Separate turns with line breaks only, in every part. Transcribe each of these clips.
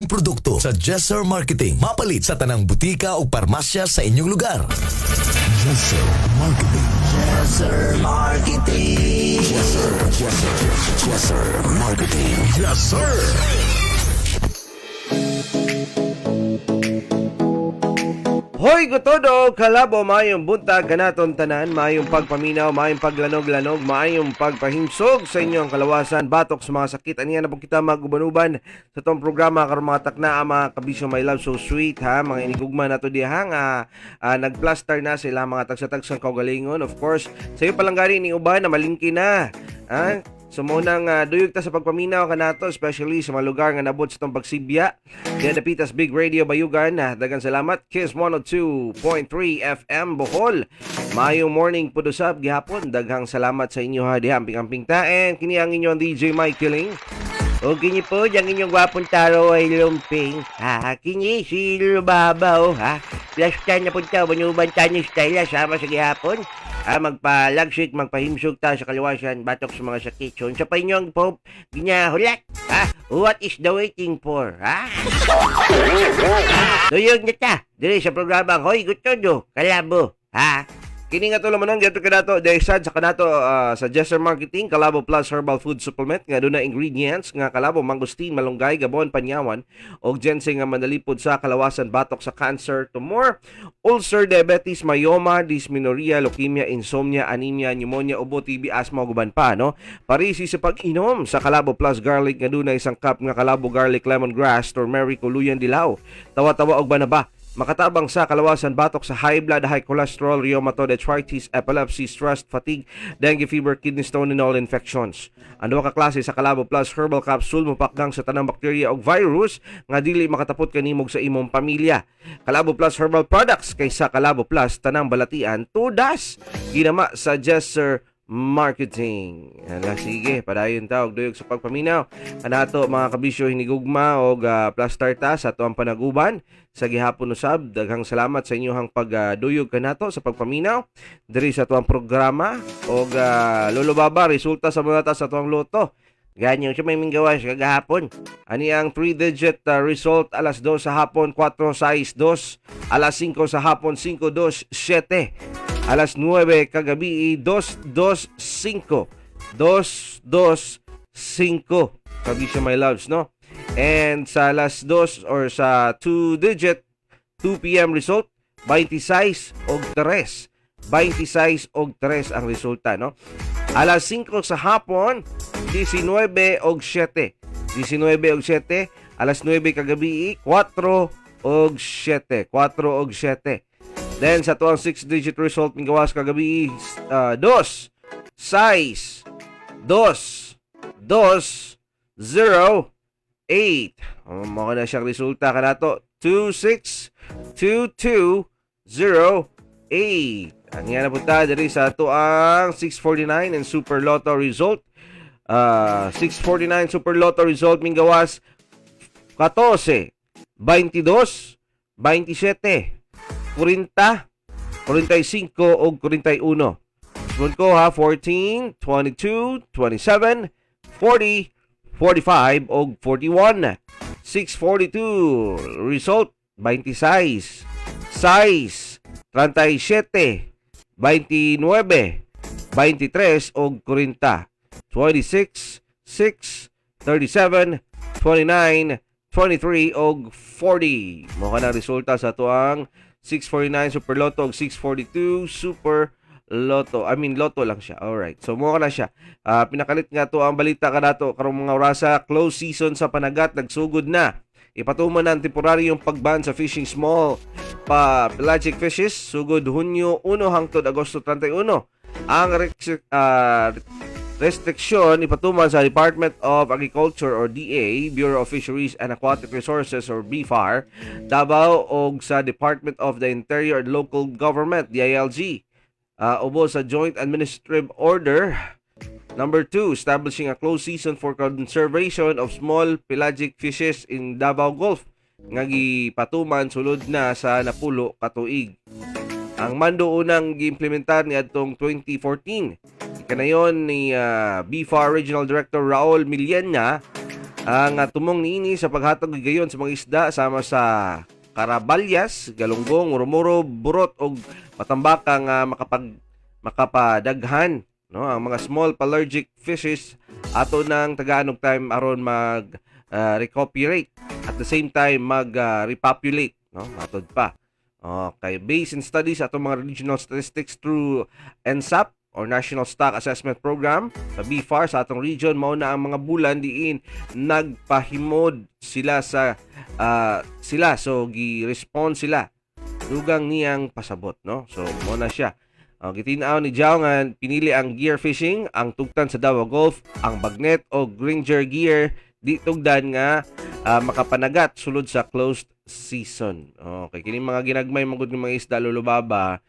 produkto sa Jesser Marketing. Mapalit sa tanang butika o parmasya sa inyong lugar. Jesser Marketing. Jesser Marketing. Jesser, Jesser, Jesser Marketing. Jesser.
Hoy gutodo kalabo, maayong buntag kanaton tanan, maayong pagpaminaw, maayong paglanog-lanog, maayong pagpahimsog sa inyong kalawasan batok sa mga sakit. Aniya na po kita magubanuban sa tong programa karon, mga takna, ang mga kabisyo, my love, so sweet ha, mga inigugma nato diha nga nagplaster na sila mga tagsa-tagsang kaugalingon. Of course, sa iyo palang gani ni uban na malingki na. Ha? So mo nang duyog ta sa pagpaminaw kanato, especially sa mga lugar nga nabot sa tong pagsibya. Diya Dapitas Big Radio Bayugan, daghang salamat. Kiss 102.3 FM Bohol. Maayong morning pud usab gihapon. Daghang salamat sa inyo ha diha, amping-amping ta. And kini ang inyong DJ Mike Killing.
O kini po, ang inyong gwapong taro ay lumping. Ha, kini si Lubabaw, ha. Plus 10 na punta, banuban tayo style, ha, sama sa gihapon. Ha, magpalagsik, magpahimsog ta sa kalawasan, batok sa mga sakit. So, sa pa inyong Pope, ginahulat. Ha, what is the waiting for, ha? Duyog na ta, diri sa programang Hoy Gutodo, Kalabo, ha?
Kini nga tulo manang gadto kanato daysan sa kanato sa Jesser Marketing Kalabo Plus Herbal Food Supplement nga aduna ingredients nga kalabo, mangosteen, malunggay, gabon, panyawan og ginseng nga manalipod sa kalawasan batok sa cancer, tumor, ulcer, diabetes, myoma, dysmenorrhea, leukemia, insomnia, anemia, pneumonia, ubo, TB, asthma ug uban pa, no. Parisi sa pag-inom sa Kalabo Plus Garlic nga aduna isang cup nga kalabo, garlic, lemongrass, turmeric, uluyan, dilaw, tawa-tawa ug banaba. Makatabang sa kalawasan batok sa high blood, high cholesterol, rheumatoid arthritis, epilepsy, stress, fatigue, dengue fever, kidney stone, and all infections. Ang duha ka klase sa Kalabo Plus Herbal Capsule mopakgang sa tanang bakterya ug virus nga dili makatapot kanimog sa imong pamilya. Kalabo Plus Herbal Products, kaysa Kalabo Plus tanang balatian tudas. Ginama sa Jesser Marketing. Ala, sige, padayon ta og duyog sa pagpaminaw. Kanato mga kabisyo hinigugma og plaster ta sa atuang panaguban sa gihapon usab. Daghang salamat sa inyong pagduyog kanato sa pagpaminaw diri sa atuang programa og Lolo Baba, resulta sa mga ta sa atuang loto.
Ganyan sa may minggawas kagahapon.
Ani ang 3-digit result: alas 2 sa hapon, 4 6 2, alas 5 sa hapon, 5 2 7, alas 9 kagabi, 2 2 5, 2 2 5, kabisyo my loves, no. And sa alas 2 or sa 2 digit 2 p.m. result, 26 og 3, 26 og 3 ang resulta, no. Alas 5 sa hapon, 19 og 7, 19 og 7, alas 9 kagabi, 4 og 7, 4 og 7. Then sa tuang 6 digit result gawas kagabi, 2 6 2 2 0 8. Mao na siyang resulta kanato, 2 6 2 2 0 8. Ang yan na punta diri sa atuang 649 and Super Lotto result. 649 Super Lotto result minggawas 14, 22, 27, 40, 45 ug 41. Sunod ko ha, 14, 22, 27, 40, 45 ug 41. 642 result, 26, 6, 37, 29, 23 ug 40. 26, 6, 37, 29, 23 ug 40. Mao na resulta sa tuang 649 Super Lotto ug 642 Super Lotto. I mean, Lotto lang siya. Alright. So mao na siya. Pinakalit nga to ang balita kanato karong mga orasa, close season sa panagat nagsugod na. Ipatuman na ang temporaryong pagban sa fishing small pa pelagic fishes sugod Hunyo 1 hangtod Agosto 31. Ang restriksyon ipatuman sa Department of Agriculture or DA, Bureau of Fisheries and Aquatic Resources or BFAR, Davao og sa Department of the Interior and Local Government, DILG. Ubo sa Joint Administrative Order Number 2, establishing a closed season for conservation of small pelagic fishes in Davao Gulf nga gipatuman sulod na sa napulo ka tuig. Ang mando unang giimplementar niadtong 2014. Kanayon ni BFAR Regional Director Raul Millena Ang tumong niini sa paghatag og higayon sa mga isda sama sa karabalyas, galunggong, murumuro, burot og matambaka nga makapadaghan, no, ang mga small pelagic fishes. Ato nang tagaan og time aron mag recuperate, at the same time mag repopulate, no, matod pa. Okay, based in studies atong mga regional statistics through NSAP or National Stock Assessment Program sa BFAR sa atong region, mao na ang mga bulan diin nagpahimod sila sa sila, so gi-respond sila, dugang niyang pasabot, no. So mo na siya. Gitin-aw ni Jao nga pinili ang gear fishing, ang tugtan sa Davao Gulf, ang bagnet o Gringer gear di tugdan nga makapanagat sulod sa closed season. Okay, kini mga ginagmay magud ng mga isda, Lolo Baba,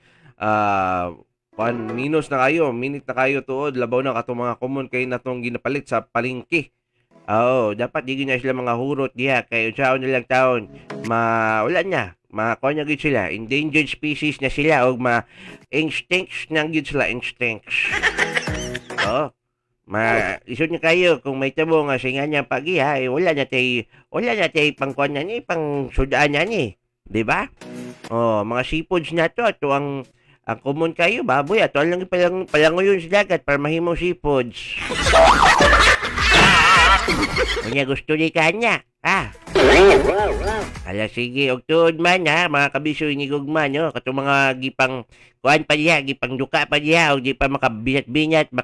kuan minus na kayo, minute na kayo tuod, labaw na katong mga common kay natong ginapalit sa palengke.
Oo, dapat di na sila mga hurot diha kay unsaon na lang taon ma wala na makuha na gyud sila, endangered species na sila og ma extinct na gyud sila, extinct. Oo. Ma isod na kayo kung may tabo nga singa niya pagiha eh, wala na tay pangkuan na ni pang sudaan na ni, di ba? Oh, mga seafoods na to ato ang common kayo baboy ato lang palang palangoyon sa dagat para mahimong seafoods. Unya gusto ni kanya. Ah. Ala sige, og tuod man ha, mga kabisyo inigugma no, katong mga gipang kuan pa diha, gipang duka pa diha og di pa makabinyat-binyat,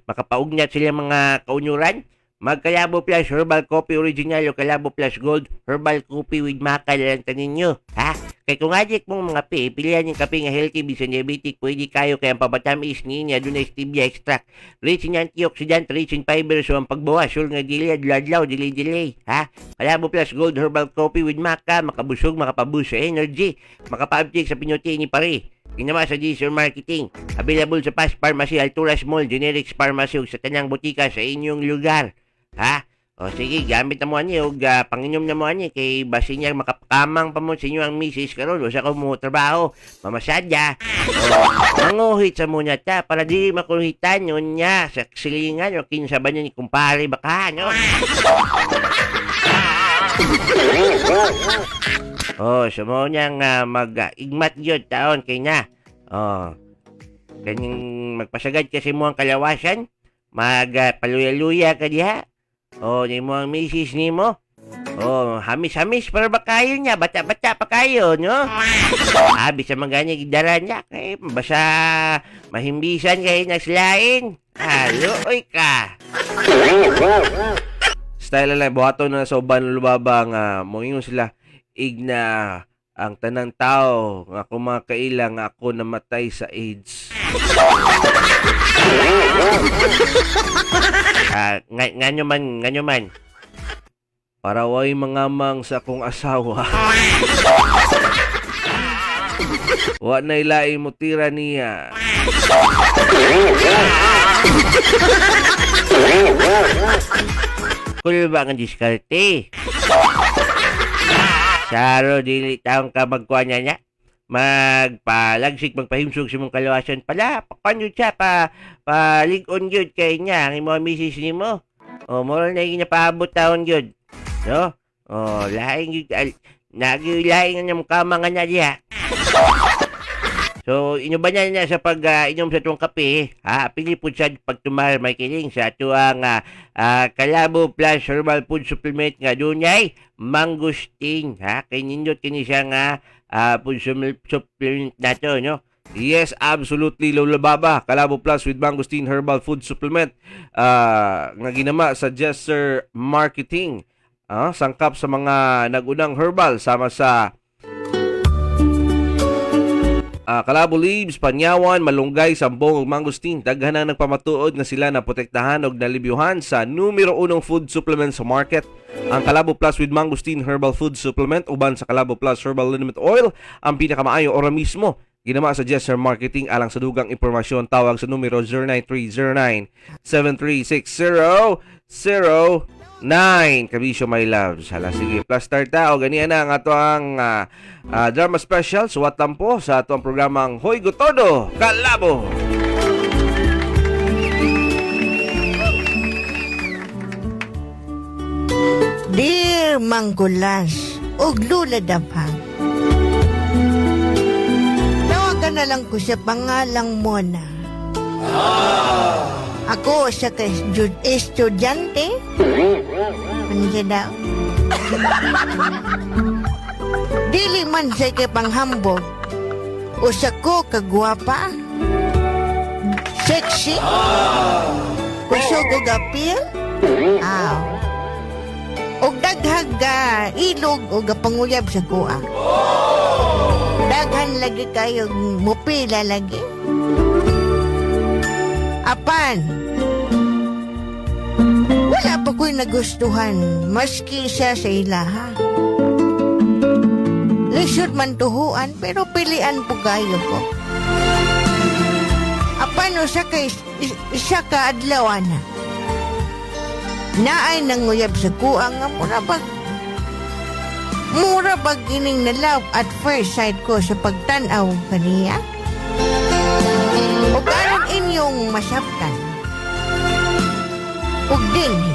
makapaugnat sila mga kaunyuran. Magkalabo Plus Herbal Coffee Original o Kalabo Plus Gold Herbal Coffee with Maca lang tanin ninyo. Ha? Kay kung adik mong mga pe, pilihan yung kape nga healthy bisan diabetic, pwede kayo kay ang papatamis niya dunay stevia extract. Rich in antioxidant, rich in fiber, so ang pagbawas, sure nga dili, adlaw-adlaw, delay-delay. Ha? Kalabo Plus Gold Herbal Coffee with Maca, makabusog, makapaboost sa energy, makapaabtik sa pinuti ni pare. Ginawa sa Deezer Marketing. Available sa Fast Pharmacy, Alturas Mall, Generics Pharmacy, ug sa tanang butika sa inyong lugar. Ha? O sige, gamit na mo ani og panginom na mo ani kay basin niya makapakamang pa mo sa inyo ang misis karon usa ka mo trabaho, mamasada. O, manguhit sa muna ta para di makuhitan yun niya sa silingan o kinsa ba niya ni kumpare baka no. Oh, so mo niya nga mag-igmat yun taon kay na. Oh. Kaning magpasagad kasi mo ang kalawasan, mag paluya-luya ka diha. Oh, ni mo ang misis nimo. Oh, hamis-hamis para ba kayo niya? Bata-bata pa kayo, no? Abi sa mga niya gidara niya kay basta mahimbisan kay nagslain. Halo, oy ka.
Style lang buhaton na sa uban, Lolo Baba, nga moingon sila igna ang tanang tao nga ako mga kaila nga ako namatay sa AIDS.
Ah, nga, nganyo man, nganyo man.
Para way mangamang sa akong asawa. Wa na ilain mo tira niya.
Kulo ba ang diskarte? Saro, dili taong ka magkuha niya niya. Magpalagsik, magpahimsog sa mong kalawasan. Pala, pakuan yun siya, palig-on yun kay niya, ang imo misis ni mo. O, moral na yung napaabot taon yun. No? O, laing yun, laing nga mukha mga na diya. So, inuban niya niya sa pag inom sa tuwang kape, ha, pili po siya pagtumar may kiling sa tuwang Kalabo Plus Herbal Food Supplement nga dunay mangosteen, ha, kay nindot kini siya nga food supplement nato, no?
Yes, absolutely, Lola Baba. Kalabo Plus with Mangosteen Herbal Food Supplement nga ginama sa Jesser Marketing. Sangkap sa mga nagunang herbal sama sa Kalabo leaves, panyawan, malunggay, sambong ug mangosteen. Daghan ang nagpamatuod nga sila na protektahan og nalibyuhan sa numero unong food supplement sa market. Ang Kalabo Plus with Mangosteen Herbal Food Supplement uban sa Kalabo Plus Herbal Liniment Oil ang pinakamaayo ora mismo. Ginama sa Jesser Marketing. Alang sa dugang impormasyon, tawag sa numero 09309 7360 09. Kabisyo my loves. Hala sige, plus start ta o ganian na ang ato ang drama special suwat tampo sa ato ang programang Hoy Gotodo Kalabo.
Dear Mangkulas ug Lula Daphag. Tawagan na lang ko siya pangalang Mona. Ako sa ka estudyante. Ano siya daw? Dili man siya kay panghambog. Usa ko kagwapa. Sexy. Kusog og apil. Aw. Og daghag ga ilog og panguyab sa kuha. Daghan lagi kayo mupila lagi. Apan, wala pa ko'y nagustuhan maski isa sa ilaha. Lisod man tuhuan pero pilian po kayo ko. Apan usa ka isa ka adlaw ana. Naay nanguyab sa kuha nga mura bag ining na love at first sight ko sa pagtan-aw kaniya. O karon inyong masabtan. Ug dinhi.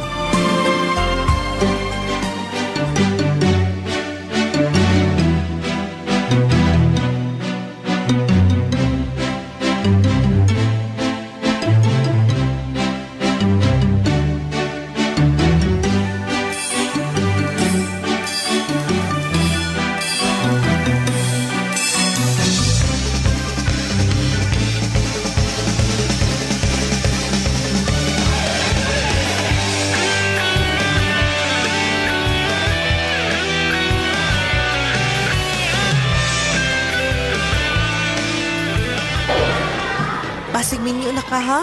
Basig minyo na ka, ha?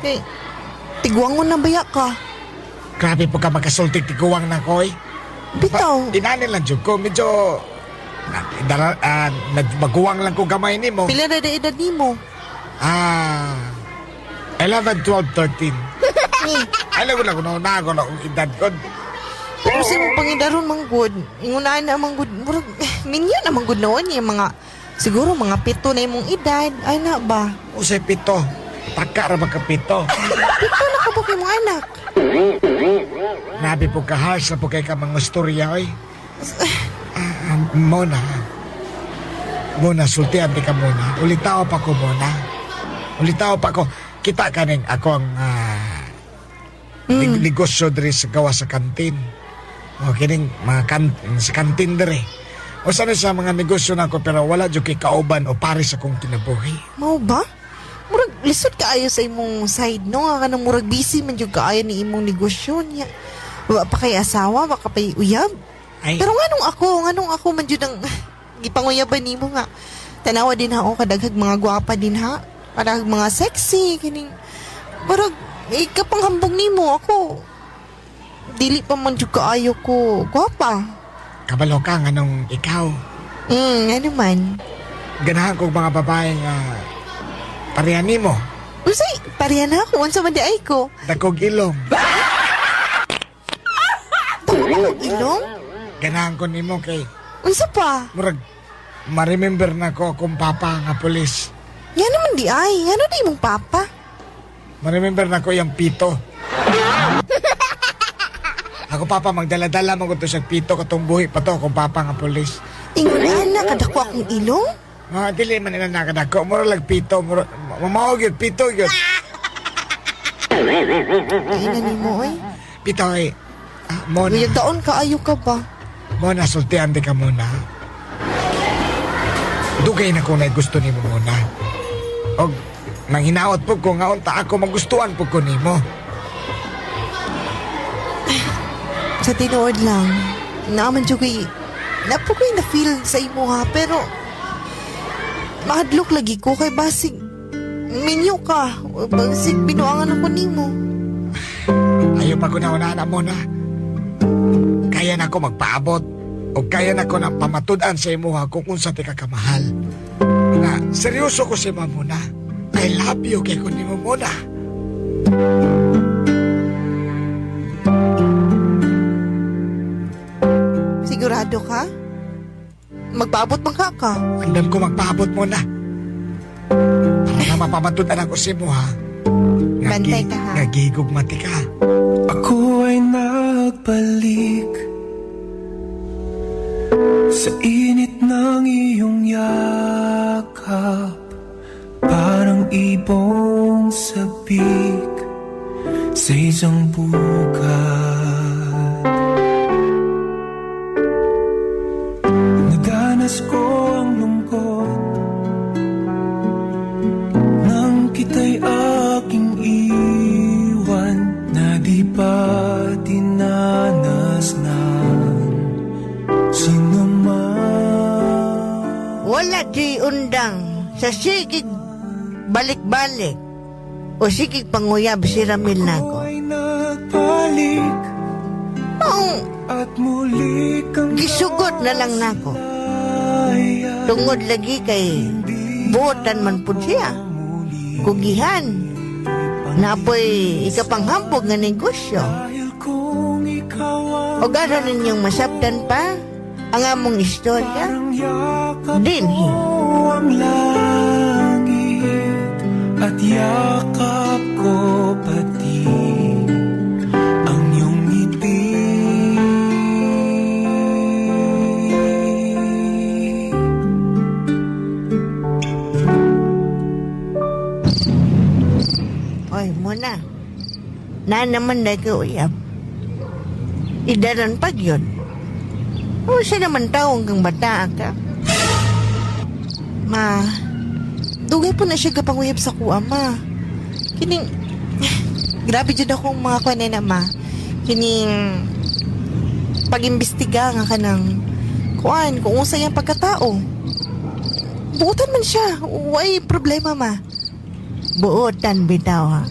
Kay, tigwangon na baya ka.
Grabe po ka makasulti tiguang na ko eh.
Bitaw.
Inani lang jud ko medyo dara, maguwang lang ko gamay nimo.
Pila na na edad nimo?
11, 12, 13.
Eh,
Alam ko lang kung nauna ko na kung edad ko.
pero sa imong pangidaron manggod, ingunaan na manggod, murag, minyo na manggod noon yung mga, siguro mga 7 na imong edad. Ay na ba?
Usay 7. Taka ra ba ka 7?
7 na ka ba kay mong anak?
Grabe po ka harsh na po kay ka mga storya oy. Mona. Mona, sultian di ka muna. Ulitaw pa ko muna. Ulitaw pa ko. Kita kaning ako ang negosyo diri sa gawa sa kantin. O kining mga sa kantin diri. O sana sa mga negosyo nako pero wala jud kay kauban o pare sa akong kinabuhi.
Mao ba? Murag lisod kaayo sa imong side no nga kanang murag busy man jud kaayo ni imong negosyo niya. Wa pa kay asawa, wa ka pay uyab.
Ay,
Pero nganong ako man jud ang gipanguyaban nimo nga. Tanawa din ha ako kadaghag mga gwapa din ha. Kadaghag mga sexy kining murag ikapanghambog nimo ako. Dili pa man jud kaayo ko gwapa.
Kabalo ka nganong ikaw.
Ano man.
Ganahan kog mga babae nga pareha nimo.
Unsay pareha na ako unsa man di ay ko.
Dakog ilong.
Tawag ilong?
Ganahan ko nimo kay
Unsa pa?
murag ma-remember na ko akong papa nga pulis.
Nga naman di ay. Nga na di mong papa.
Ma-remember na ko yung pito. Ako papa magdala-dala mo ko to sa pito katong buhi pa to akong papa nga pulis.
Ingon ana kadako akong ilong.
Mga dili man ina nakadako mura lag pito mura mamao gyud pito gyud.
Ay na nimo oy.
Pito ay mona
Uyag taon kaayo ka ba?
mona sultian di ka muna. Dugay na ko na gusto nimo muna. Og nang hinaot po ko nga unta ako magustuhan po ko nimo.
Sa tinuod lang, naaman jud ko'y napo ko'y na-feel sa imo ha, pero mahadlok lagi ko kay basig minyo ka, o basig binuangan ako nimo.
Ayaw pa ko na una mo na. Kaya na ako magpaabot o kaya na ko na pamatud-an sa imuha kung unsa ti ka kamahal. Na seryoso ko si muna. I love you kay kun nimo muna.
Sigurado ka? Magpaabot man ka ka.
Andam ko magpaabot mo na. Para na mapamatud-an ako sa imuha.
Bantay ka, ha?
Nga gihigugmati ka.
Ako ay nagpanik. Nagbalik sa init ng iyong yakap, parang ibong sabik sa isang bukat. Nadanas ko ang lungkot nang kita'y aking iwan na di pa dinanas ng sino man.
Wala di undang sa sigig balik-balik o sigig panguyab si Ramil nako.
Ako'y nagbalik
Maong
at muli kang
gisugot na lang nako.
nalaya.
Tungod lagi kay buotan man pud siya. Kugihan. Napoy ikapanghambog nga negosyo.
Dahil kung ikaw ang
O gano'n ninyong masabtan pa ang among istorya?
parang yakap
Dinhi.
ko ang langit at yakap ko pati ang iyong ngiti.
Oy, muna. Na naman na ka uyab. Idaran pag yun. O siya naman taong kang bata ka.
Ma, dugay po na siya kapanguyab sa kuha, ma. Kining, grabe jud akong mga kuha na, ma. Kining, pag-imbestiga nga kanang, kuan, kung unsa iyang pagkatao. Buotan man siya. Way problema, ma.
Buotan bitaw ha.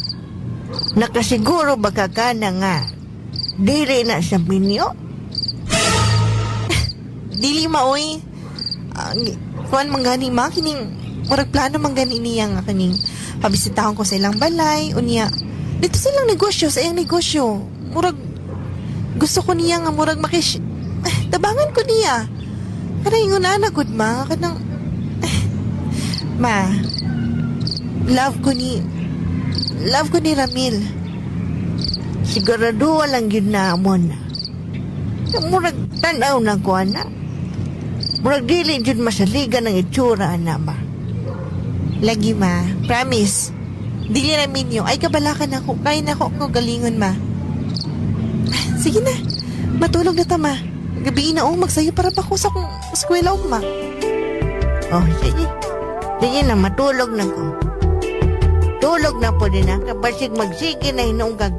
Nakasiguro ba ka ka na nga dili na sa minyo?
Dili ma, oy. Ah, kuan man gani, ma. Kining, murag plano man gani niya nga kining pabisitahon ko sa ilang balay. Unya, dito silang negosyo, sa iyang negosyo. Murag, gusto ko niya nga murag makish... Tabangan ko niya. Kanang ingon na gud ma. Kanang... Ma, love ko ni... Love ko ni Ramil.
Sigurado lang yun na mo na. Murag tanaw na ko ana. Murag dili jud masaligan ang itsura ana ba.
Lagi ma, promise. Dili na minyo. Ay kabalakan ako. Kaya na ako ko galingon ma. Sige na. Matulog na ta ma. Gabi na oh, magsayo para pa ko sa kong eskwela og ma.
Oh, sige. Sige na, matulog na ko. Tulog na po din ha. Kabasig magsige na hinuong kag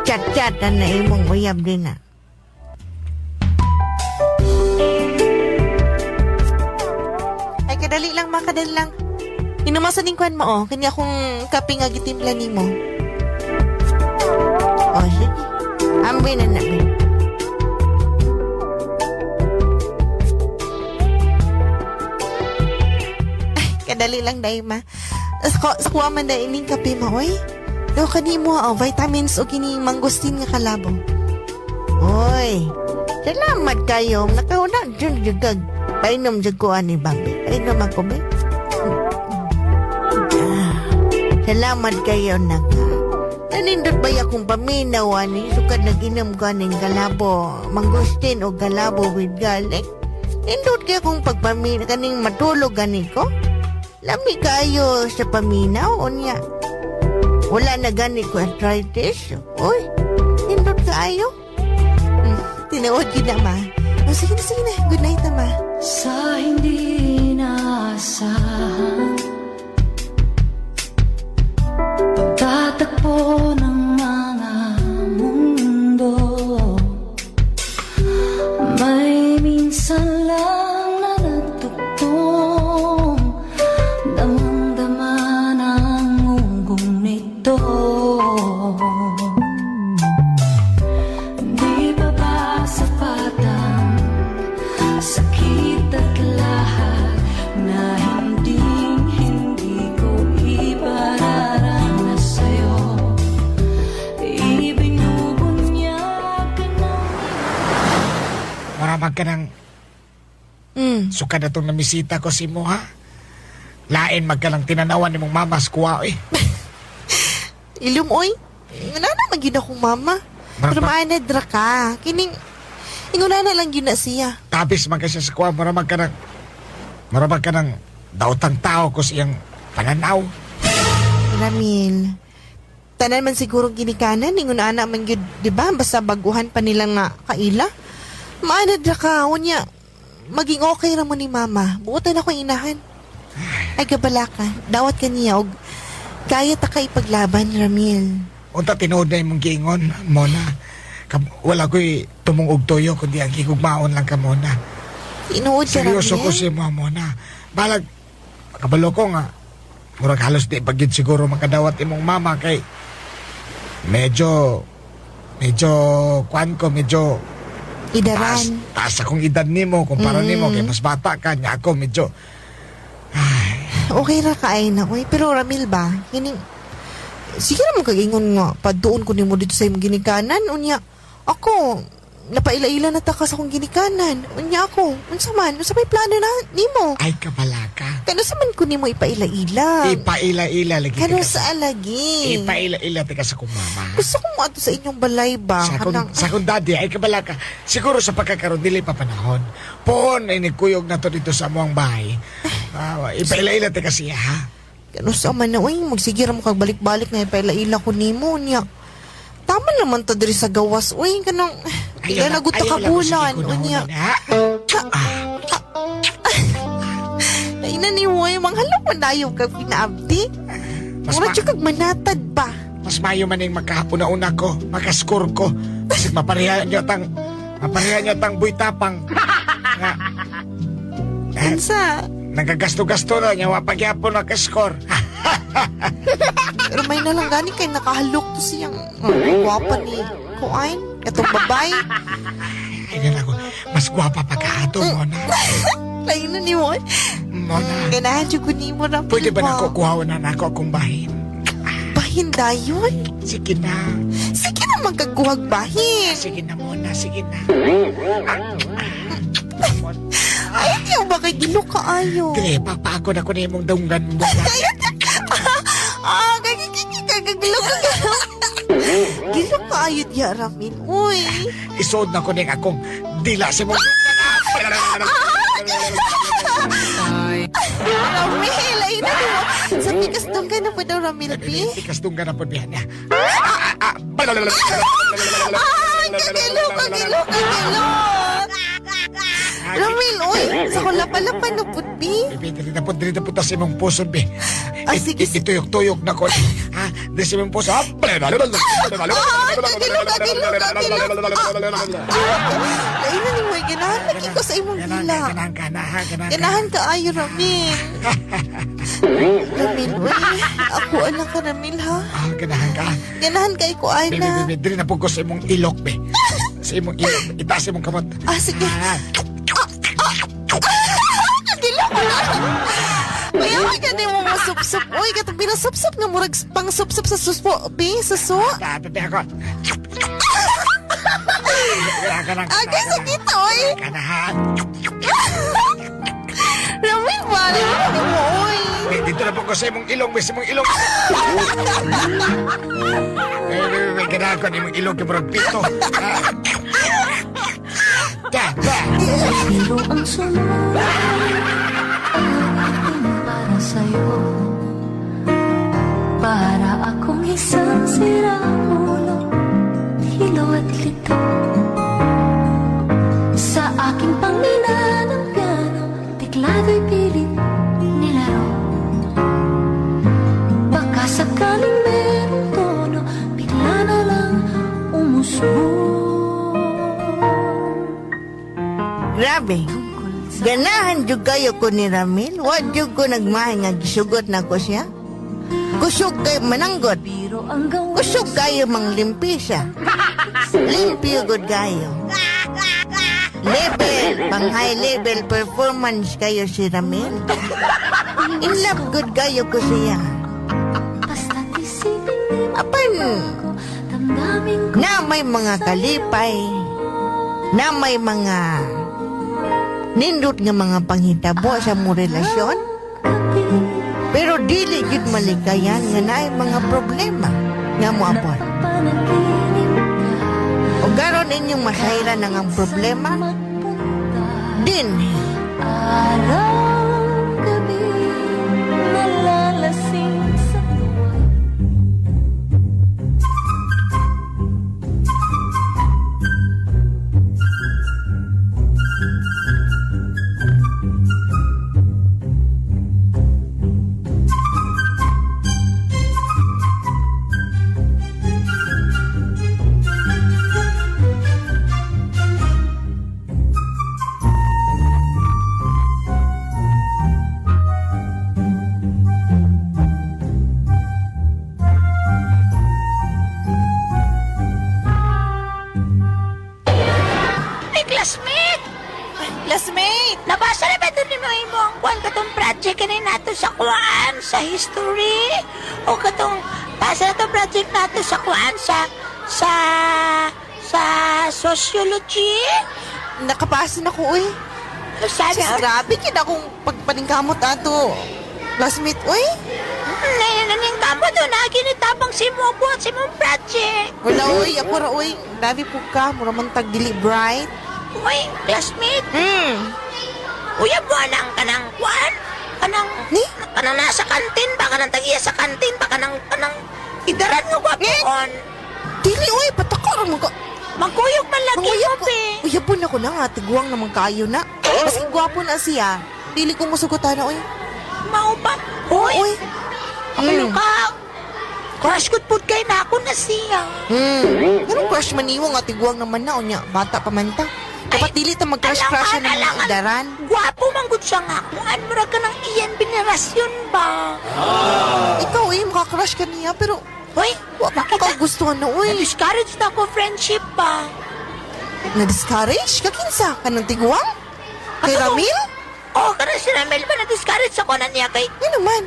chat-chatan na imong uyab din ha.
Ay kadali lang ma, kadali lang. Inumasan ning kwan mo oh. Kanya akong kape nga gitimpla nimo.
Oh, sige. Ambi na na. be.
Kadali lang dai ma. Sa, sa kuha man dai ining kape ma oy. Daw kanimo oh, vitamins o kini mangosteen nga kalabo.
Oy, salamat kayo. Nakauna dyan dyan kag. Painom dyan ko ani babe. Painom ako be. Ah, salamat kayo naka. Nanindot ba akong paminaw ani? Sukad nag-inom ko aning galabo. Mangustin o galabo with garlic. Nindot kay akong pagpaminaw. Kaning matulog gani ko. Lami kayo sa paminaw. Unya. Wala na gani ko arthritis. Uy, nindot kaayo.
Tinuod yun na ma. Oh, sige na, sige na. Good night na ma.
Sa hindi inaasahan pagtatakpo ng mga mundo, may minsan lang na nagtugtong. Damang-dama ng ugong nito. Di pa ba sapat ang sakit at lahat na hinding hindi ko ipararanas sa'yo? Ibinubunyag ka ng
Mura man ka ng suka na itong namisita ko si mo, ha? Lain magkalang tinanawan ni mong mamas kuha, eh.
Ilum, oy. Wala naman gid akong mama. Pero
Murag
maanad ra ka. Kining inguna na lang yun na siya.
Tabis man kasi sa kuha, mura man ka ng daotang tao ko sa iyang pananaw.
Ramil, tanan man siguro ginikanan, ingon ana man gyud, di ba? Basta baguhan pa nila nga kaila. Maanad ra ka, unya, maging okay ra mo ni mama. Buotan ako inahan. Ay, gabala ka. Dawat ka niya, og kaya ta ka ipaglaban, Ramil.
Unta tinuod na imong giingon, Mona. Wala ko'y tumong og tuyo, kundi ang gigugmaon lang ka, Mona.
Tinuod ka,
Seryoso
Ramil.
ko si mo, Mona. Balag, kabalo ko nga, murag halos di pagid siguro makadawat imong mama kay medyo medyo kuan ko medyo taas,
Idaran.
taas akong edad nimo kumpara nimo kay mas bata ka nya ako medyo.
Okay ra ka ay na, oy. Pero Ramil ba, kining sige ra mo kag-ingon nga, paduon ko nimo dito sa imong ginikanan. Unya, ako, napaila-ila na ta ka sa akong ginikanan. Unya ako, unsa man, unsa may plano na nimo?
Ay, kabala ka.
Kano sa man ko nimo ipaila-ila?
Ipaila-ila lagi
Kano
tika
sa alagi?
Ipaila-ila tika sa kong mama.
Gusto ko mo ato sa inyong balay ba?
Sa akong,
Kanang,
sa akong daddy, ay kabala ka. Siguro sa pagkakaroon, dili pa panahon. Poon, ay nagkuyog na to dito sa amuang bahay. Ah, ipaila-ila tika siya, ha?
Kano sa man na, uy, magsige ra mo kag balik-balik na ipaila-ila ko nimo. Unya, tama naman to diri sa gawas. Uy, kanang, ila na gud ta
ayaw
ka
lang ko, sige,
bulan.
kunahon
Unya,
na, ha?
Ay na ni Woy, manghalok man dayo kag pinaabdi.
Mas,
Mura
ma-
jud kag manatad ba?
Mas mayo man yung makahapuna-una ko, makascore ko. Kasi mapareha niyo tang buitapang. Nga, eh,
Unsa?
nagagasto-gasto na niya, wapagyapon nakascore.
Pero may na lang gani kay nakahalok to siyang gwapa ni Kuan, katong babay.
Ay, na ako, mas gwapa pa ka ato, Mona.
Lain na ni Woy.
Mona,
Ganahan jud ko nimo na.
pwede ba na ko kuhaw na nako akong bahin?
Bahin dayon.
Sige na.
Sige na magkaguhag bahin.
Sige na, Mona, sige na.
Ay, di ba kay gilo ka ayo?
Dire, papaako na ko na imong dunggan mo.
Ah, kagigilo ka. Gilo ka ayo diya, Ramil. Uy.
Isuod na ko ning akong dila sa imong.
Ramil, ay na mo. Sa pikas dunggan na po daw, Ramil, B.
Tikas dunggan na po biyan niya.
Ah, kagilo, kagilo, kagilo. Ramil, uy. Sa kulapalapan na po, B.
Bibi, dili na po ta sa imong puso, bi.
Ah, sige, sige.
Ituyok-tuyok na ko. Ha? Dili sa imong puso.
Ah, kagilo, kagilo, kagilo. Ay, na ni mo, ganahan lagi ko sa imong
Ganahan
dila.
ka, ganahan ka na, ha? Ganahan ka.
Ganahan ka ayo, Ramil. Ramil, uy. Ako anak ka, Ramil, ha?
Ah, ganahan ka.
Ganahan kay ko,
Bi, bi,
ana.
bi, bi, dili na po ko sa imong ilok, bi. Sa imong ilok. Itaas imong kamot.
Ah, sige.
Ah,
Kagilo ko na. Mayaman ka di mo masupsup. Uy, katong pinasupsup nga murag pang supsup sa suspo. Bi, suso.
ah, bi, bi, ako. Ganahan, ganahan,
Ah, kay sakit, oy.
Ganahan.
Ramil ba? Ramil mo, oy.
Bi, dito na po ko sa imong ilong, bi, sa imong ilong. Eh, bi, bi, bi, ganahan ko na imong ilong kay murag pito. Ah. Da, da.
Pero ang sunod ay para sa'yo. Para akong isang siraulo, hilo at lito. Sa aking pangina ng piano, teklado'y pilit nilaro. Baka sakaling merong tono, bigla na lang umusbong.
Grabe.
Tungkol sa
Ganahan jud kayo ko ni Ramil. Wa jud ko nagmahay nga gisugot na ko siya. Kusog kay mananggot.
biro ang gawin.
Kusog kayo manglimpisa. Limpyo gud kayo. Level, pang high level performance kayo si Ramil. In love good kayo ko siya.
Basta't isipin di mo
Apan,
ako, damdamin ko
na may mga kalipay, na may mga nindot nga mga panghitabo sa mo relasyon,
kapi.
pero dili gid malikayan nga naay mga problema nga moabot.
Napapanaginip ka.
O garon inyong masayran ang ang problema,
Magpunta
din.
Araw, gabi, nalalasing sa tuwa.
Ay, classmate!
Classmate!
Nabasa na ba ito ni mo ang kuwan katong project kanin nato sa kuwan sa history? O katong basa na itong project nato sa kuwan sa sociology?
Nakapasa na ko, uy.
Sabi,
Sus, grabe kid akong pagpaningkamot ato. Classmate, uy.
Naning kamo doon na ginitabang si mo buhat si mong project.
Wala, uy. Ako ra, uy. Grabe po ka. Mura man tag dili bright.
Uy, classmate. Uya mo nang kanang kuwan? Kanang
Ni?
Kanang nasa kantin ba? Kanang tagiya sa kantin ba? Kanang kanang idaran nga gwapoon.
Dili, uy. Patakar mo ka.
Magkuyog man lagi
Manguyab
mo,
ko.
be.
Uyabon ako na nga. Tiguang naman kayo na. Mas gwapo na siya. Dili ko musugutan na, uy.
Mao ba? Uy,
Uy.
ano ka? Crush ko pud kay na ako na siya.
Anong crush man niwo nga tiguang naman na unya bata pa man ta. Dapat dili ta mag-crush-crush na mga
Alangan,
idaran.
Gwapo man gud siya nga. Kung ano ra ka ng iyan venerasyon ba?
Ikaw eh, maka-crush ka niya pero
Uy,
wa pa ka gustuhan na uy.
Na-discourage na ako friendship ba?
Na-discourage ka kinsa kanang tiguang? Kay
Ano?
Ramil?
Oh, kana si Ramil ba na-discourage ako na niya kay
Ano man?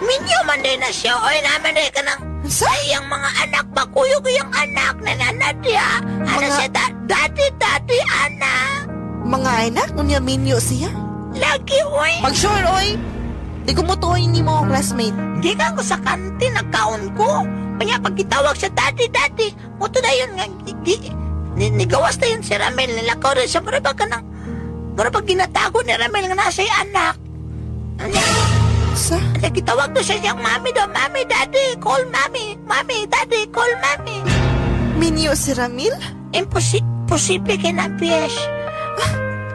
Minyo man din na siya. Oy, naman din ka ng
Unsa?
Ay, ang mga anak ba? Kuyog yung anak na nanadya. Ano siya? Dati, dati, anak.
Mga anak unya minyo siya.
Lagi, oy.
Pag sure oy. Di ko mutuoy nimo classmate.
Gikan ko sa kantin, nagkaon ko. Kaya pag gitawag siya, daddy, daddy, muto na yun nga, nigawas na yun si Ramel, nilakaw rin siya, mura ba ka ng, mura ba ginatago ni Ramel nga nasa yung anak? Ano,
Sa?
ano, gitawag na siya siyang mami daw, mami, daddy, call mami, mami, daddy, call mami.
Minyo si Ramil?
Imposible kay na, besh.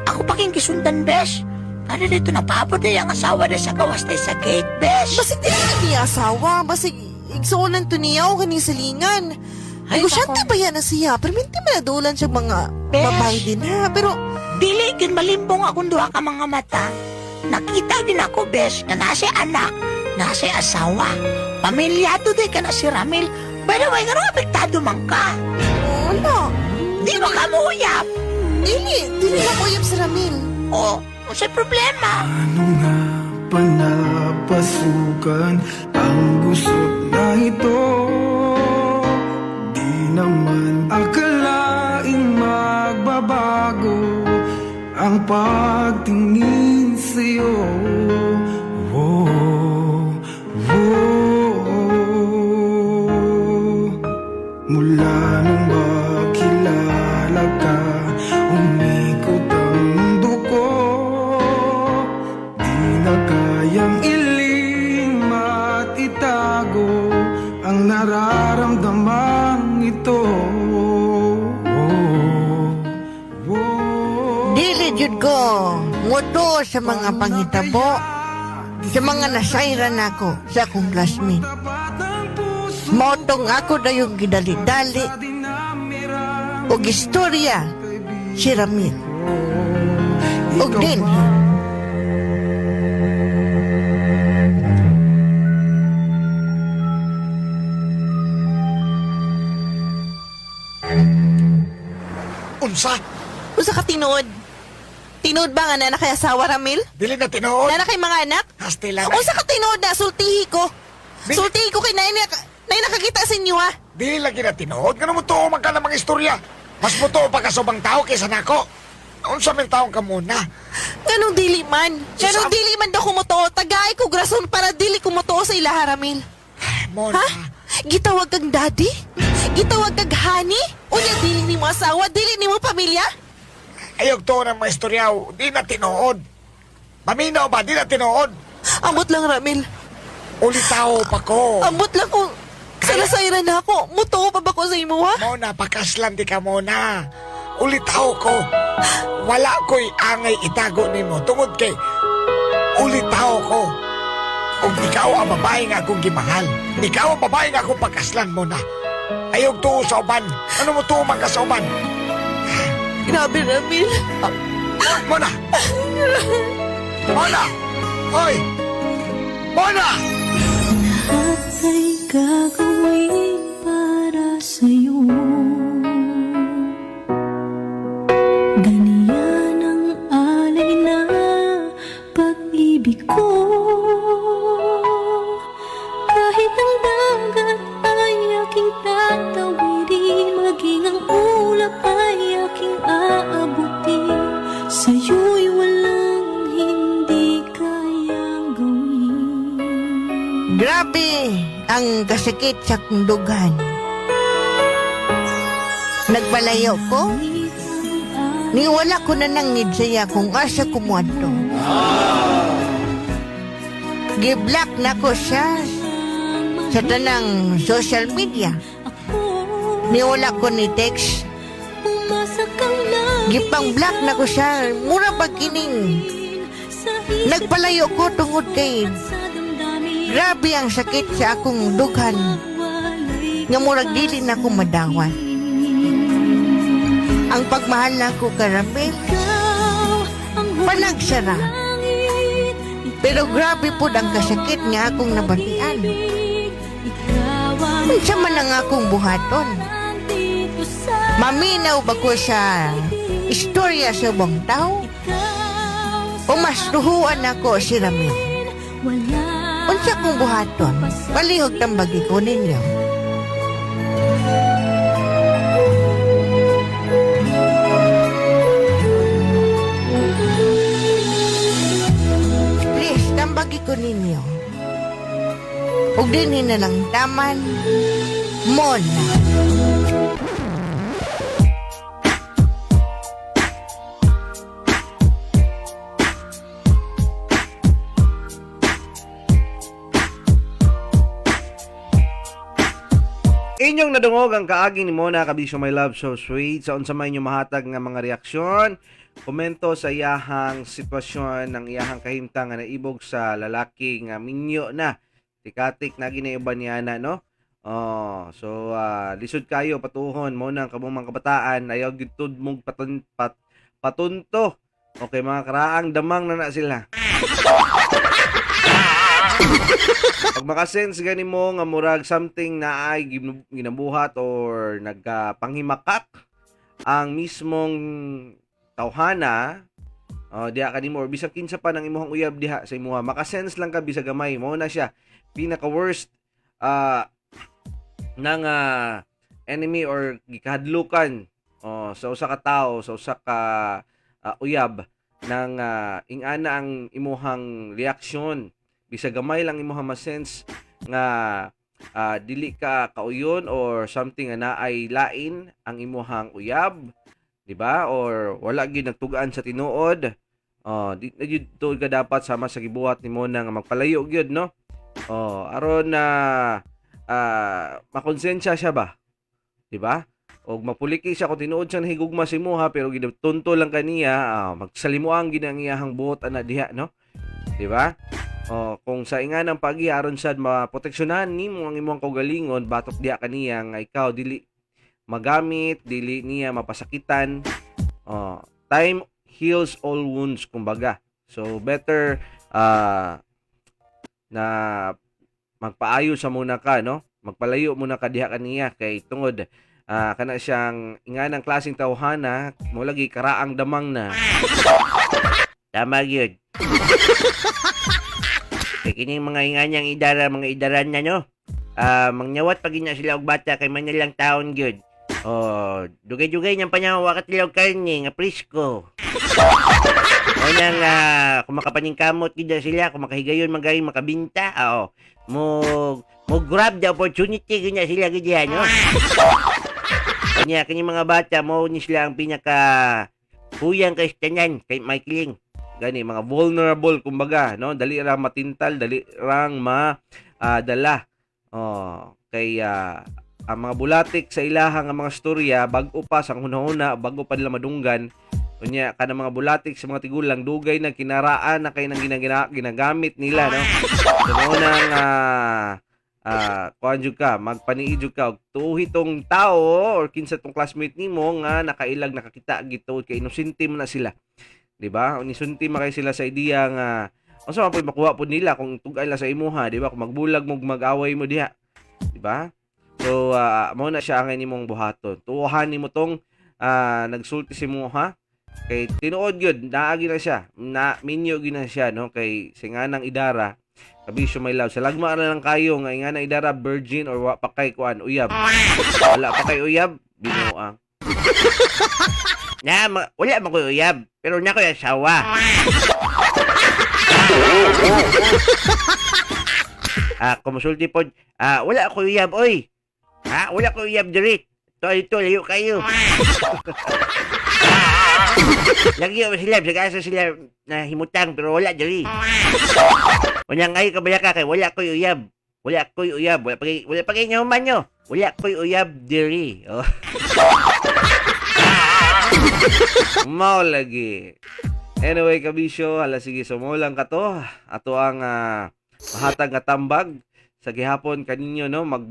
Ako pa king gisundan, besh. Ano dito, napabot na yung asawa na sa gawas na sa gate, besh.
Basig dili na niya asawa, basig igsuonan to niya o kaning salingan.
Ay,
Negosyante
nako.
ba yan na siya? Pero minti manadulan siya mga
Besh.
babae din ha. Pero
Dili gyud malimbong akong duha ka mga mata. Nakita din ako, besh, nga nasa anak, nasa asawa. Pamilyado di ka na si Ramil. By the way, nga apektado man ka.
wala.
Di ba ka muuyap?
Dili, dili na ko si Ramil.
O, unsay problema?
Ano nga ba napasukan ang gusot na ito? Di naman akalaing magbabago ang pagtingin sa'yo. Oh, oh, oh. Mula nang makilala ka, umikot ang mundo ko. Di na kayang ilim at itago ang nararamdamang ito. Oh, oh.
Dili jud ko nguto sa mga panghitabo, sa mga nasayran nako sa akong classmate. Motong ako dayong gidali-dali og istorya si Ramil. Og din,
Unsa?
Usa ka tinuod. Tinuod ba nga na kay asawa Ramil?
Dili na tinuod.
Na kay mga anak?
Hastila na.
Usa ka tinuod na sultihi ko.
Dili-
Sultihi ko kay naay naay nakakita sa inyo ha.
Dili lagi na tinuod. Ngano mo tuo man ka ng mga istorya? Mas mutuo pa ka sa ubang tao kaysa nako. Unsa man taong ka muna?
Ganong dili man. Ganong
Sa-
dili man daw kumutuo. Tagay ko rason para dili kumutuo sa ilaha Ramil.
Ay, Mona.
Ha? Gitawag kang daddy? Gitawag kag honey? Unya dili nimo asawa, dili nimo pamilya?
Ayog to ng mga istoryaw, di na tinuod. Maminaw ba, di na tinuod.
Ambot lang, Ramil.
Ulitaw pa ko.
Ambot lang kung salasayran na ako. Mutuo pa ba ko sa imo, ha?
Mona, pakaslan di ka mona. Ulitaw ko. Wala ko'y angay itago nimo tungod kay ulitaw ko. Ug ikaw ang babae nga akong gimahal. Ikaw ang babae nga akong pakaslan mo na. Ayog tuo sa uban. Ano mo tuo man ka sa uban?
Grabe, Ramil.
Mona! Mona! Hoy! Mona!
Lahat ay gagawin para sa'yo. Ganyan ang alay na pag-ibig ko. Kahit ang dagat ay aking tatawirin, maging ang ulap ay aking aabutin. Sa'yo'y walang hindi kayang gawin.
Grabe ang kasakit sa akong dughan. Nagpalayo ko, ni wala ko na nangid siya kung asa ko muadto. Giblock na ko siya sa tanang social media. Ni wala ko ni text. Gipang block na ko siya. Mura ba kining nagpalayo ko tungod kay grabe ang sakit sa akong dughan nga murag dili na ko madawat. Ang pagmahal na ko karami, panagsara. Pero grabe po ang kasakit nga akong nabatian. Unsa man ang akong buhaton? Maminaw ba ko sa istorya sa ubang tao? O mas tuhuan ako si Ramil? Unsa kong buhaton? Palihog tambagi ko ninyo. Please, tambagi ko ninyo. Ug dinhi na lang taman, Mona.
Inyong nadungog ang kaagi ni Mona Kabisyo My Love So Sweet sa unsa may inyong mahatag nga mga reaksyon, komento sa iyahang sitwasyon ng iyahang kahimtang nga naibog sa lalaki nga minyo na tikatik na ginaiban niya na no. Oh, so lisod kayo patuhon mo nang kamong mga kabataan ayaw gyud tud mong patunto. Okay mga karaang damang na na sila. Pag makasense gani mo nga murag something na ay ginabuhat or nagpanghimakak ang mismong tawhana, oh, diha kanimo or bisag kinsa pa nang imuhang uyab diha sa imuha, makasense lang ka bisag gamay mo na siya pinaka worst nang enemy or gikahadlukan, oh, sa usa ka tawo, sa usa ka uyab nang ingana ang imuhang reaksyon bisag gamay lang imuhang ma-sense nga dili ka kauyon or something nga naay lain ang imuhang uyab, di ba? Or wala gyud nagtugaan sa tinuod. Oh, di na gyud tuod ka dapat sama sa gibuhat nimo na nga magpalayo gyud, no? Oh, aron na makonsensya siya ba? Di ba? Og mapuliki siya kung tinuod siya nahigugma si imuha pero gitunto lang kaniya, magsalimuang gid ang iyahang buot ana diha, no? Di ba? Oh, kung sa inga ng pagi aron sad maproteksyonan nimo ang imong kaugalingon batok diha kaniya nga ikaw dili magamit, dili niya mapasakitan. Oh, time heals all wounds kumbaga. So better na magpaayo sa muna ka, no? Magpalayo muna ka diha kaniya kay tungod kana siyang inganang klaseng tawhana mo lagi karaang damang na.
Tama gyud. Kay kining mga inganyang idara, mga idaran na no. Mangyawat pag na sila og bata kay man nilang taon gyud. Oh, dugay-dugay niyang panahon wa ka tilaw karne nga presko. O nang kung makapaningkamot gyud na sila, kung makahigayon man gayud makabinta, oo. Mo Mo grab the opportunity gyud na sila gyud diha, no? Kanya kini mga bata mo ni sila ang pinaka kuyang kay tanan kay Michaeling.
Gani mga vulnerable kumbaga, no? Dali ra matintal, dali rang ma dala. Oh, kay ang mga bulatik sa ilaha nga mga storya bag-o pa sa hunahuna, bag-o pa nila madunggan. Unya kana mga bulatik sa mga tigulang dugay na kinaraan na kay nang ginagamit nila, no? So mao nang kuan jud ka, magpaniid jud ka og tuhi tong tao or kinsa tong classmate nimo nga nakailag nakakita gituod kay inosente man na sila. Di ba? Unisunti man kay sila sa ideya nga unsa man pud makuha pud nila kung tugay la sa imuha, di ba? Kung magbulag mo, mag-away mo diha. Di ba? So, mao na siya ang inimong buhaton. Tuohan nimo tong nagsulti si imuha kay tinuod gyud naagi na siya. Na minyo gyud na siya, no, kay singanang idara kabisyo my love. Sa lagma na lang kayo nga ingana idara virgin or wa pa kay kuan uyab. Wala pa kay uyab, binuang.
Na wala man ko'y uyab, pero na ko'y asawa. Kumusulti pod, wala ako uyab, oy. Ha, wala ko uyab diri. To ito, layo kayo. Lagi ako sila, sa asa sila na himutang, pero wala diri. Unya ngay kabaya ka kay wala ko'y uyab. Wala ko'y uyab. Wala pa kay nyahuman nyo. Wala ko'y uyab diri. Oh.
Mao lagi. Anyway, kabisyo, hala sige, so mo lang ka to. Ato ang mahatag nga tambag sa gihapon kaninyo, no, mag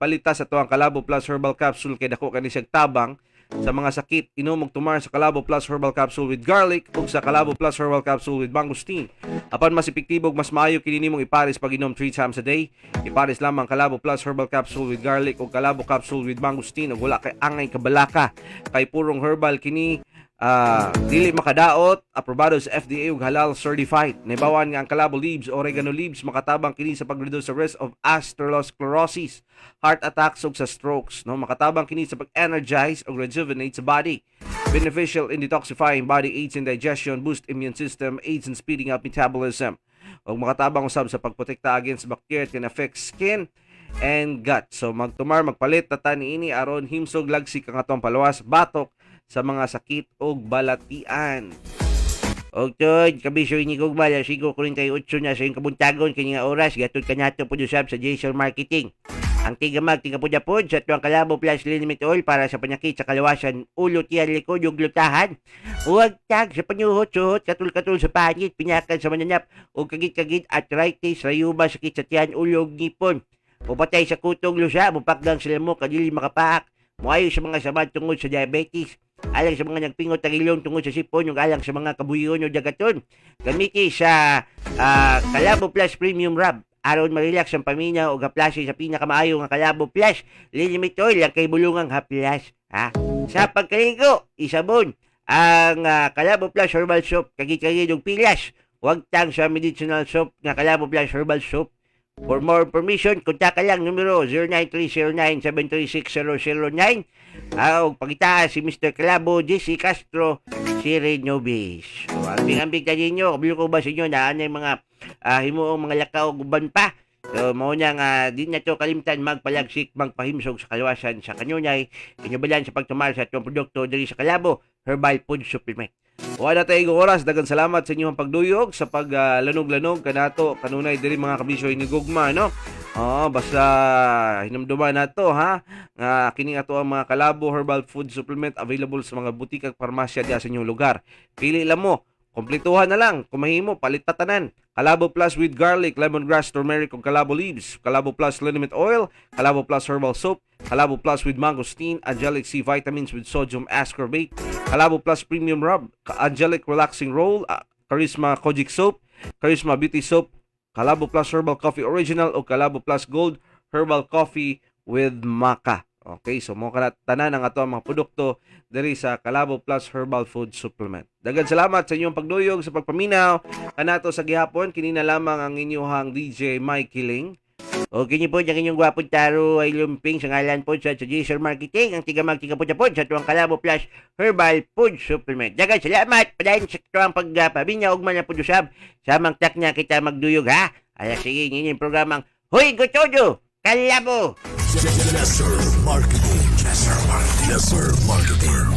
palita sa tuang Kalabo Plus Herbal Capsule kay dako kani siyang tabang sa mga sakit. Inom og tumar sa Kalabo Plus Herbal Capsule with garlic ug sa Kalabo Plus Herbal Capsule with mangosteen. Apan mas epektibo ug mas maayo kini nimong ipares pag inom 3 times a day. Ipares lamang Kalabo Plus Herbal Capsule with garlic ug Kalabo Capsule with mangosteen ug wala kay angay kabalaka kay purong herbal kini, dili makadaot, aprobado sa FDA ug halal certified. Naibawan nga ang Kalabo leaves, oregano leaves makatabang kini sa pag-reduce sa risk of atherosclerosis, heart attacks ug sa strokes, no? Makatabang kini sa pag-energize ug rejuvenate sa body. Beneficial in detoxifying body, aids in digestion, boost immune system, aids in speeding up metabolism. Ug makatabang usab sa pagprotekta against bacteria that can affect skin and gut. So magtumar, magpalit ta niini aron himsog lagsik ang atong palawas batok sa mga sakit ug balatian.
Og tod, kabisyo ni Gugma, alas 5:48 na sa iyong kabuntagon, kini nga oras, gatod kanato po usab sa Jason Marketing. Ang tigamag, tigapud-apod sa tuwang Kalabo Plus Liniment Oil para sa panakit sa kalawasan, ulo, tiyan, likod, ug lutahan. Huwag tag sa panyuhot, suhot, katul-katul sa pangit, pinyakan sa mananap, ug kagit-kagit, arthritis, rayuma, sakit sa tiyan, ulo, ug ngipon. Mupatay sa kutong lusa, mupakgang sa lamok, kadili makapaak, muayo sa mga samad tungod sa diabetes, alang sa mga nagpingot ang ilong tungod sa sipon, yung alang sa mga kabuyon o dagaton. Gamiti sa Kalabo Plus Premium Rub. Aron ma-relax ang paminaw o haplasi sa pinakamaayo nga Kalabo Plus Liniment Oil ang kay bulungang haplas. Ha? Sa pagkaligo, isabon ang Kalabo Plus Herbal Soap, kagit-kagid og pilas. Huwag tang sa medicinal soap nga Kalabo Plus Herbal Soap. For more information, kontak lang numero 09309-736-009. Og pangita si Mr. Kalabo, JC Castro, si Renobis. So, ambing-ambing ta ninyo, kabilo ko ba sa inyo na ano yung mga himuong mga lakaw ug uban pa. So, mao na nga di na to kalimtan magpalagsik, magpahimsog sa kalawasan sa kanunay, inubalan sa pagtumar sa atong produkto diri sa Kalabo Herbal Food Supplement.
Wala tayo oras. Daghang salamat sa inyong pagduyog sa paglanog-lanog kanato kanunay diri mga kabisyo ni Gugma, no. Oo, basta hinumduman nato ha nga kini ato ang mga Kalabo Herbal Food Supplement available sa mga butik ag parmasya diha sa inyong lugar. Pili lang mo. Kompletuhan na lang. Kung mahimo, palit ta tanan. Kalabo Plus with garlic, lemongrass, turmeric ug Kalabo leaves. Kalabo Plus liniment oil, Kalabo Plus herbal soap, Kalabo Plus with mangosteen, Angelic C vitamins with sodium ascorbate, Kalabo Plus Premium Rub, Angelic Relaxing Roll, Charisma Kojic Soap, Charisma Beauty Soap, Kalabo Plus Herbal Coffee Original o Kalabo Plus Gold Herbal Coffee with Maca. Okay, so mo kana tanan ang ato ang mga produkto diri sa Kalabo Plus Herbal Food Supplement. Daghang salamat sa inyong pagduyog sa pagpaminaw kanato sa gihapon. Kini na lamang ang inyong DJ Mikey Ling.
Okay niyo po, ang inyong gwapong taro ay lumping sa ngalan po sa Jason Marketing, ang tigamag tiga po sa tuwang Kalabo Plus Herbal Food Supplement. Daghang salamat, padayon sa tuwang pagpabinya, ugma na po usab, samang tak niya kita magduyog ha. Ala sige, yun yung programang Hoy Gotodo! Kalabo!
Yes, sir. Marketing. Yes, sir. Marketing. Yes, sir. Marketing.